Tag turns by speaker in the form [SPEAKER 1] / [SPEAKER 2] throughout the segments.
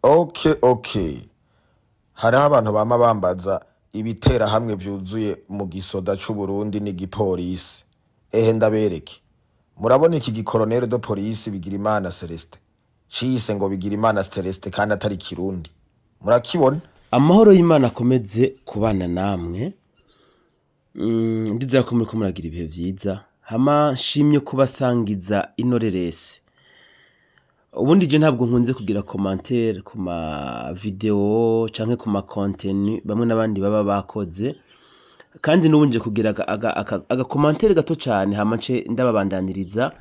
[SPEAKER 1] Okay. Hariho abantu bama bambaza ibiterahamwe vyuzuye mu gisoda c'Uburundi n'igipolisi. Ehe, ndabereke. Murabona iki gicolonel de police Bigirimana Celestin, ciyise ngo Bigirimana Celestin kandi atari Kirundi. Murakibona?
[SPEAKER 2] Amahoro y'Imana akomeze kubana namwe. Ndizera ko muriko muragira ibihe vyiza. Hama nshimye kubasangiza ino reresi. Ubundi je ntabwo nkunze kugira commentaire ku ma video canke ku ma contenu bamwe n'abandi baba bakoze, kandi n'ubu nje kugira aga commentaire gato cane, hama nce ndababandaniriza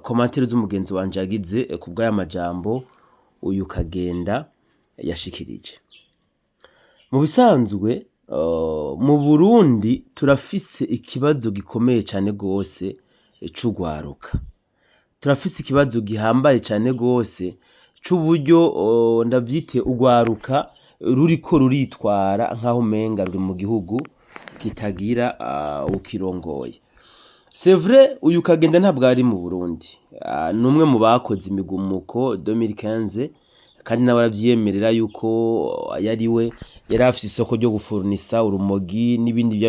[SPEAKER 2] commentaire z'umugenzi wanje yagize ku bw'aya majambo uyu Kagenda yashikirije. Mu bisanzwe, mu Burundi turafise ikibazo gikomeye cane gose c'urwaruka. Turafise ikibazo gihambaye cane gose c'uburyo, ndavyite, urwaruka ruriko ruritwara nk'aho umenga ruri mu gihugu kitagira ukirongoye. C'est vrai, uyu Kagenda ntabwo ari mu Burundi. Ni umwe mu bakoze imigumuko 2015, kandi nawe aravyiyemerera yuko yari we yari afise isoko ryo gufurnisa urumogi n'ibindi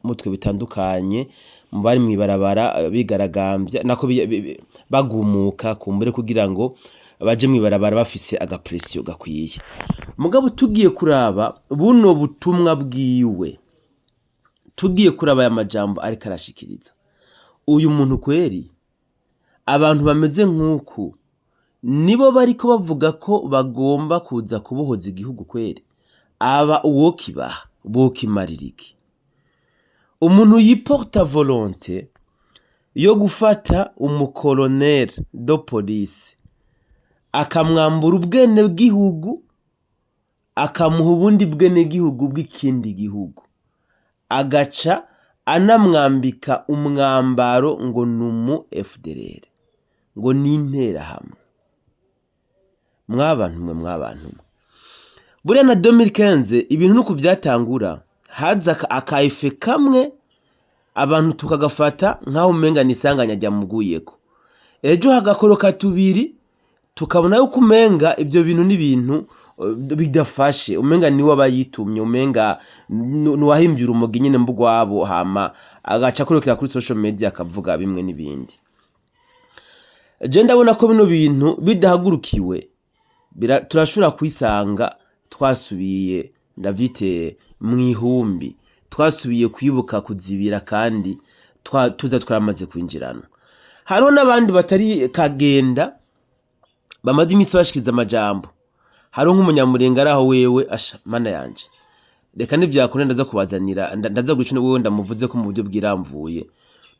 [SPEAKER 2] mutwe bitandukanye mu bari mw'ibarabara bigaragambya, nako bagumuka kumbure kugira ngo baje mw'ibarabara bafise agapression gakwiye. Mugabo tugiye kuraba buno butumwa bwiwe, tugiye kuraba aya majambo ariko arashikiriza, uyu muntu kweri, abantu bameze nk'uku nibo bariko bavuga ko bagomba kuza kubohoza igihugu kweri? Aba uwokibaha bokimarira iki? Umuntu yiporta volonté yo gufata umucolonel de police, akamwambura ubwenegihugu, akamuha ubundi bwenegihugu bw'ikindi gihugu, agaca anamwambika umwambaro ngo ni umu FDLR, ngo ni interahamwe. Mwabantu mwe, mwabantu mwe, buriya na 2015 ibintu nuko vyatangura, haza aka effet kamwe, abantu tukagafata nk'aho umenga ni isanganya ryamuguyeko, ejo hagakoroka tubiri, tukabona yuko umenga ivyo bintu n'ibintu bidafashe, umenga niwe aba yitumye, umenga nuwahimvye urumogi nyene mbugwabo, hama agaca akorokera kuri social media akavuga bimwe n'ibindi. Je ndabona ko bino bintu bidahagurukiwe, turashobora kwisanga twasubiye, ndavyite, mw'ihumbi, twasubiye kwibuka kuzibira kandi tuza twaramaze kwinjiranwa. Hariho n'abandi batari Kagenda bamaze imisi bashikiriza amajambo. Hariho nk'umunyamurenga ari aho wewe, asha mana yanje, reka nivyakunda ndaza kubazanira, ndaza guca wewe ndamuvuze ko mu buryo bwiramvuye.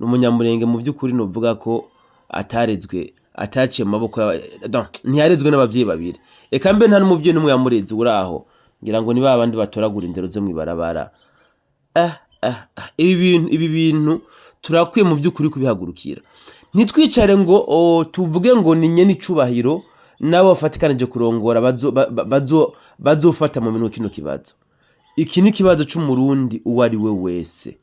[SPEAKER 2] Ni umunyamurenge mu vy'ukuri, novuga ko atarezwe, ataciye mu maboko, ntiyarezwe n'abavyeyi babiri, eka mbe nta n'umuvyeyi n'umwe yamureze. Uraho ngira ngo ni ba bandi batoragura indero zo mw'ibarabara. Ibi bintu turakwiye mu vy'ukuri kubihagurukira, ntitwicare ngo tuvuge ngo ni nyene icubahiro nabo bafatikanije kurongora bazofata mu minwe kino kibazo. Iki ni ikibazo c'Umurundi uwo ari we wese,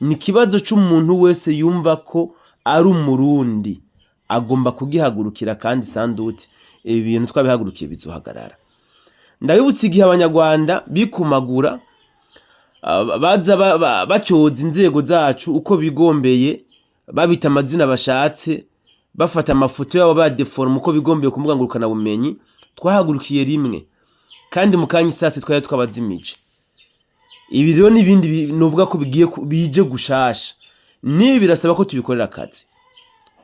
[SPEAKER 2] ni ikibazo c'umuntu wese yumva ko ari Umurundi, agomba kugihagurukira. Kandi sans doute ibi bintu twabihagurukiye bizohagarara. Ndabibutsa igihe Abanyarwanda bikumagura, baza bacyoza inzego zacu uko bigombeye, babita amazina bashatse, bafata amafoto yabo badeforma uko bigombeye ku mbuga ngurukanabumenyi. Twahagurukiye rimwe kandi mu kanya isasi twari twabazimije. Ibi rero n'ibindi novuga ko bigiye bije gushasha. Nibi birasaba ko tubikorera akazi,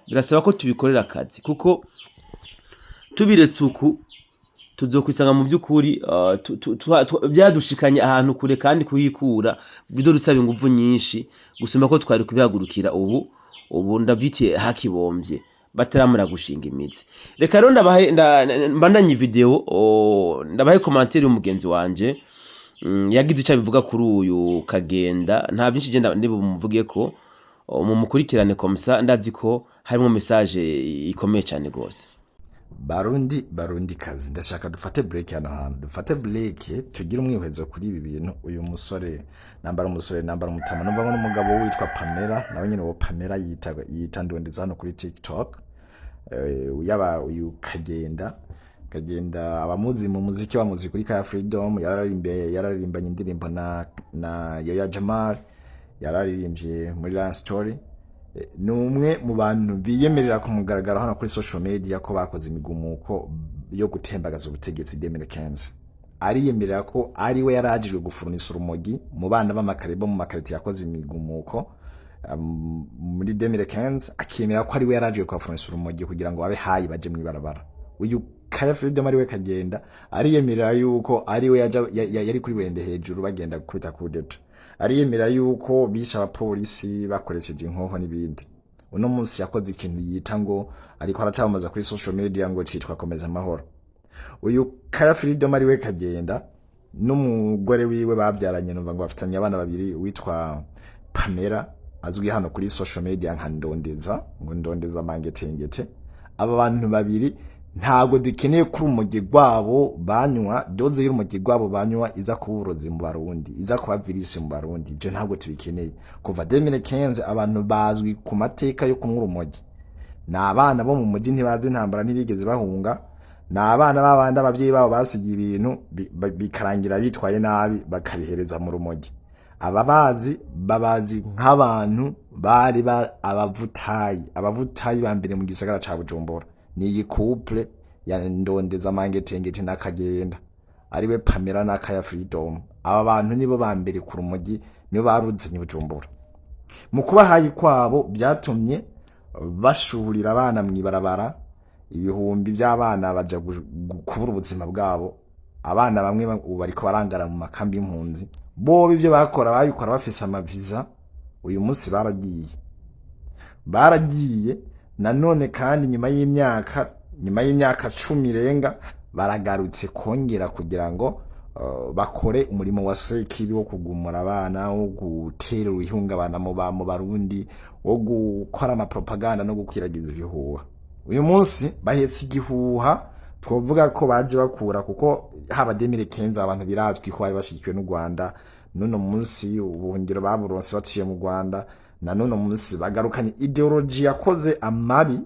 [SPEAKER 2] birasaba ko tubikorera akazi, kuko tubiretse uku tuzokwisanga mu by'ukuri byadushikanye ahantu kure, kandi kuhikura bidusaba inguvu nyinshi gusumba ko twari kubihagurukira ubu, ndavyitiye, hakibombye, bataramara gushinga imizi. Reka rero ndabahe, mbandanye video, ndabahe commentaire y'umugenzi wanje yagize ico abivuga kuri uyu Kagenda. Nta byinshi genda ndi bumuvuge ko mumukurikirane comme ça, ndazi ko harimo message ikomeye cyane gose.
[SPEAKER 3] Barundi, Barundi kazi, ndashaka dufate break hano hantu, dufate break, tugire umwihwezo kuri ibi bintu. Uyu musore, nambara umusore, nambara umutama, numva ngo n'umugabo witwa Pamela, nawe nyene uwo Pamela yita ndondeza hano kuri TikTok, yaba uyu Kagenda. Kagenda abamuzi mu muziki bamuzi kuri Kaya Freedom. Yararirimbanye indirimbo na Yaya Jamal, yararirimbye muri Lion Story. Ni umwe mu bantu biyemerera ku mugaragaro hano kuri social media ko bakoze imigumuko yo gutembagaza ubutegetsi 2015. Ariyemerera ko ari we yarajijwe gufurnisa urumogi mu bana b'amakarebo mu makarito yakoze imigumuko muri 2015, akemera ko ari we yarajijwe kubafurnisa urumogi kugira ngo babe hayi baje mw'ibarabara. Uyu Kaya Freedom, ari we Kagenda, ariyemerera yuko ari we yari kuri wende hejuru bagenda gukubita kudeta. Ariyemera yuko bishe abapolisi bakoresheje inkoho n'ibindi. Uno munsi yakoze ikintu yita ngo ariko aracamamaza kuri social media ngo citwa Komeza Amahoro. Uyu Kaya Freedom, ari we Kagenda, n'umugore wiwe babyaranye, numva ngo bafitanye abana babiri, witwa Pamela azwi hano kuri social media nka Ndondeza, ngo Ndondeza Mangetengete. Aba bantu babiri ntabwo dukeneye ko urumogi rwabo banywa, dose y'urumogi rwabo banywa, iza kuba uburozi mu Barundi, iza kuba virus mu Barundi. Ibyo ntabwo tubikeneye. Kuva 2015 abantu bazwi ku mateka yo kunywa urumogi. Ni abana bo mu mujyi, ntibazi intambara, ntibigeze bahunga. Ni abana b'abandi ababyeyi babo basigiye ibintu bikarangira bitwaye nabi, bakabihereza mu rumogi. Aba bazi babazi nk'abantu bari abavutayi, abavutayi ba mbere mu gisagara ca Bujumbura. Ni iyi couple ya Ndondeza Mangetengete na Kagenda, ariwe Pamela na Kaya Freedom. Aba bantu nibo ba mbere ku rumogi, nibo baruzanye Bujumbura. Mu kuba hayi kwabo byatumye bashurira abana mw'ibarabara, ibihumbi by'abana baja kubura ubuzima bwabo. Abana bamwe ubu bariko barangara mu makambi y'impunzi. Bobo ivyo bakora babikora bafise amaviza. Uyu munsi baragiye nanone kandi nyuma y'imyaka 10 irenga baragarutse kongera kugira ngo bakore umurimo wa sekibi wo kugumura abana, wo gutera ihungabana mu Barundi, wo gukora amapropaganda no gukwiragiza ibihuha. Uyu munsi bahetse igihuha twovuga ko baje bakura, kuko haba 2015 abantu birazwi ko bari bashigikiwe n'u Rwanda. N'uno munsi ubuhungiro baburonse baciye mu Rwanda. Na n'uno munsi bagarukanye idéologie yakoze amabi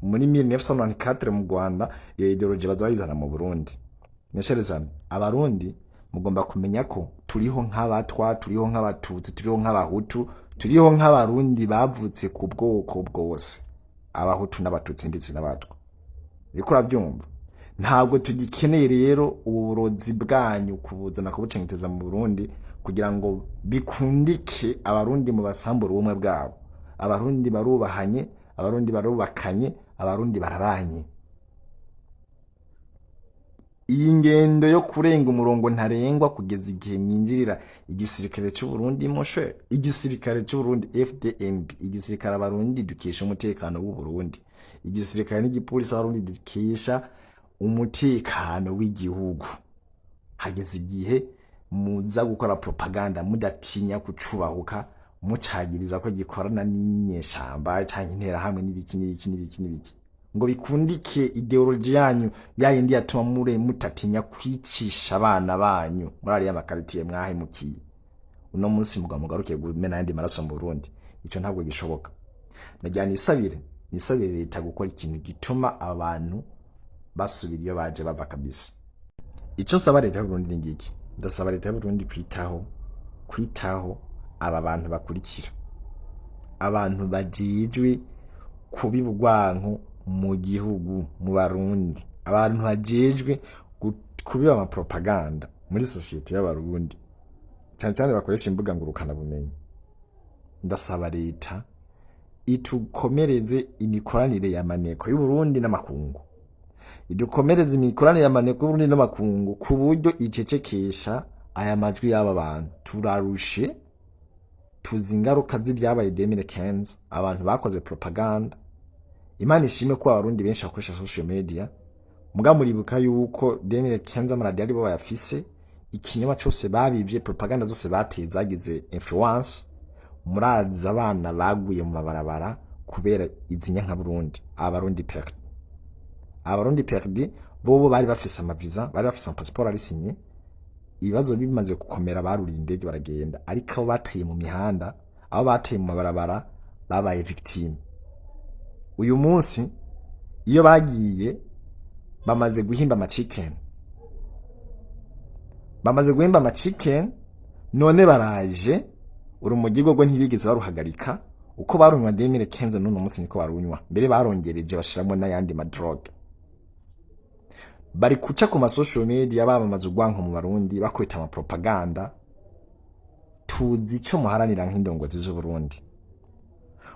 [SPEAKER 3] muri 1994 mu Rwanda. Iyo idéologie baza bayizana mu Burundi. Nesherezame, Abarundi mugomba kumenya ko turiho nk'Abatwa, turiho nk'Abatutsi, turiho nk'Abahutu, turiho nk'Abarundi bavutse ku bwoko bwose, Abahutu n'Abatutsi ndetse n'Abatwa. Uriko urabyumva? Ntabwo tugikeneye rero ubu burozi bwanyu kubuzana, kubucengeteza mu Burundi kugira ngo bikundike Abarundi mu basambura ubumwe bwabo. Abarundi barubahanye, Abarundi barubakanye, Abarundi barabanye. Iyi ngendo yo kurenga umurongo ntarengwa kugeza igihe mwinjirira igisirikare cy'u Burundi, moshe igisirikare cy'u Burundi FDNB, igisirikare Abarundi dukesha umutekano w'u Burundi, igisirikare n'igipolisi Abarundi dukesha umutekano w'igihugu, hageze igihe muza gukora propaganda mudatinya kucubahuka, mucagiriza ko gikorana n'inyeshamba canke interahamwe n'ibiki n'ibiki n'ibiki n'ibiki, ngo bikundike idéologie yanyu ya yindi yatuma mure mutatinya kwicisha abana banyu muri ariya makaritiye mwahemukiye. Uno munsi mugabo mugarukiye kumena ayandi maraso mu Burundi, ico ntabwo gishoboka. Nagira nisabire leta gukora ikintu gituma abantu basubira iyo baje bava kabisa. Ico saba leta y'Uburundi ni ngiki: ndasaba leta y'Uburundi kwitaho aba bantu bakurikira, abantu bajejwe kubiba urwanko mu gihugu, mu Barundi, abantu bajejwe kubiba amapropaganda muri sosiyete y'Abarundi, cyane cyane bakoresha imbuga ngurukana bumenyi. Ndasaba leta itukomereze imikoranire ya maneko y'Uburundi n'amakungu, idukomereze imikoranire ya maneko y'Uburundi n'amakungu ku buryo icecekesha aya majwi y'aba bantu. Turarushe, tuzi ingaruka z'ibyabaye 2015, abantu bakoze propaganda. Imana ishimwe ko Abarundi benshi bakoresha social media. Muga muribuka yuko 2015 amaradiyo aribo bayafise. Ikinyoma cose babivye, propaganda zose bateye zagize influence. Murazi abana baguye mu mabarabara kubera izi nyanka Burundi, Abarundi perdus. Abarundi perdus bobo bari bafise amaviza, bari bafise amapasiporo ari signé. Ibibazo bimaze gukomera baruriye indege baragenda, ariko abo bateye mu mihanda, abo bateye mu mabarabara, babaye victime. Uyu munsi iyo bagiye Bamaze guhimba ama chicken, bamaze guhimba ama chicken. None baraje, urumogi rwo ntibigeze baruhagarika. Uko barunywa 2015, n'uno munsi niko barunywa. Mbere barongereje bashiramo n'ayandi ma drogue. Bari kuca ku ma social media bamamaza urwanko mu Barundi, bakwita ama propaganda. Tuzi ico muharanira nk'indongozi z'Uburundi,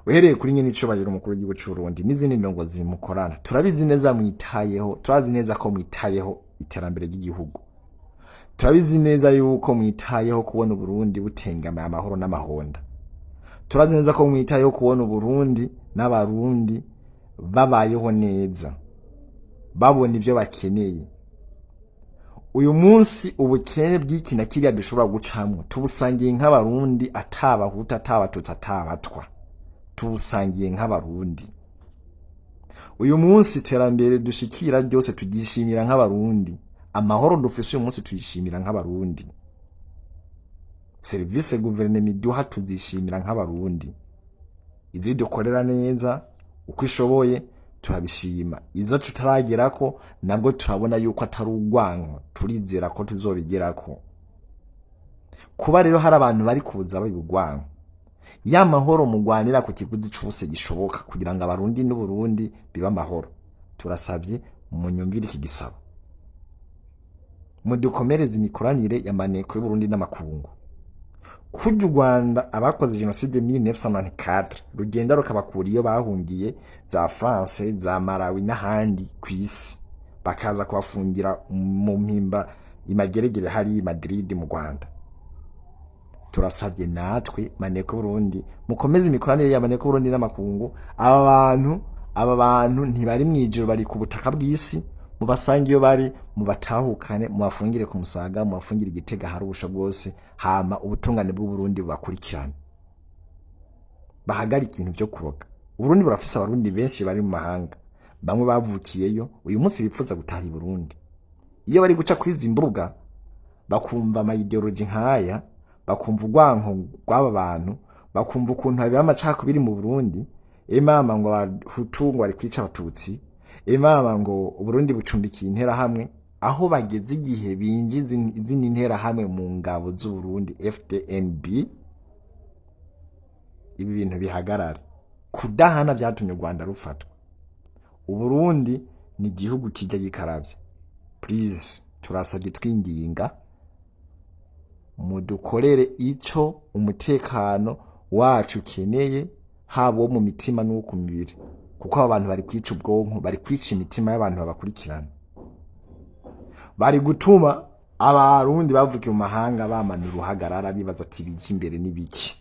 [SPEAKER 3] uhereye kuri nyene icubahiro umukuru w'igihugu c'Uburundi n'izindi ndongozi mukorana. Turabizi neza mwitayeho, turazi neza ko mwitayeho iterambere ry'igihugu, turabizi neza yuko mwitayeho kubona Uburundi butengamaye amahoro n'amahonda, turazi neza ko mwitayeho kubona Uburundi n'Abarundi babayeho neza, babona ibyo bakeneye. Uyu munsi ubukene bw'iki na kiriya dushobora gucamwo tubusangiye nk'Abarundi, atabahutu, atabatutsi, atabatwa, tubusangiye nk'Abarundi. Uyu munsi iterambere dushikira ryose turyishimira nk'Abarundi. Amahoro dufise uyu munsi tuyishimira nk'Abarundi. Serivisi guverinoma iduha tuzishimira nk'Abarundi. Izidukorera neza uko ishoboye turabishima, izo tutaragerako nabwo turabona yuko atari urwanko, turizera ko tuzobigerako. Kuba rero hari abantu bari kuza babigwanko ya mahoro mugwanira ku kiguzi cose gishoboka kugira ngo Abarundi n'Uburundi bibe amahoro, turasabye munyumvire iki gisabo, mudukomereze imikoranire ya maneko y'Uburundi n'amakungu. Kurya u Rwanda abakoze jenoside 1994 rugenda rukabakura iyo bahungiye za France, za Malawi n'ahandi ku isi, bakaza kubafungira mu mpimba imageregere hari i Madrid mu Rwanda, turasabye natwe maneko Burundi mukomeze imikoranire ya maneko Burundi n'amakungu. Aba bantu ntibari mwijuru, bari ku butaka bw'isi. Mubasange iyo bari, mubatahukane, mubafungire ku Musaga, mubafungire Igitega, hari ubusho bwose, hama ubutungane bw'Uburundi bubakurikirane, bahagarike ibintu byo kuroga. Uburundi burafise Abarundi benshi bari mu mahanga, bamwe bavukiyeyo, uyu munsi bipfuza gutaha i Burundi. Iyo bari guca kuri izi mbuga bakumva ama idéologie nk'aya, bakumva urwanko rw'aba bantu, bakumva ukuntu habera amacakubiri mu Burundi, emama ngo Abahutu ngo bari kwica Abatutsi, emama ngo Uburundi bucumbikiye Interahamwe, aho bageze igihe binjiza izindi Nterahamwe mu ngabo z'Uburundi FDNB. Ibi bintu bihagarare. Kudahana byatumye u Rwanda rufatwa. Uburundi ni igihugu kijya gikaravye. Please, turasabye, twinginga, mudukorere ico umutekano wacu ukeneye, haba uwo mu mitima n'uwo ku mibiri, kuko aba bantu bari kwica ubwonko, bari kwica imitima y'abantu babakurikirana, bari gutuma Abarundi bavukiye mu mahanga bamana uruhagarara, bibaza ati: "Ibiki imbere n'ibiki?"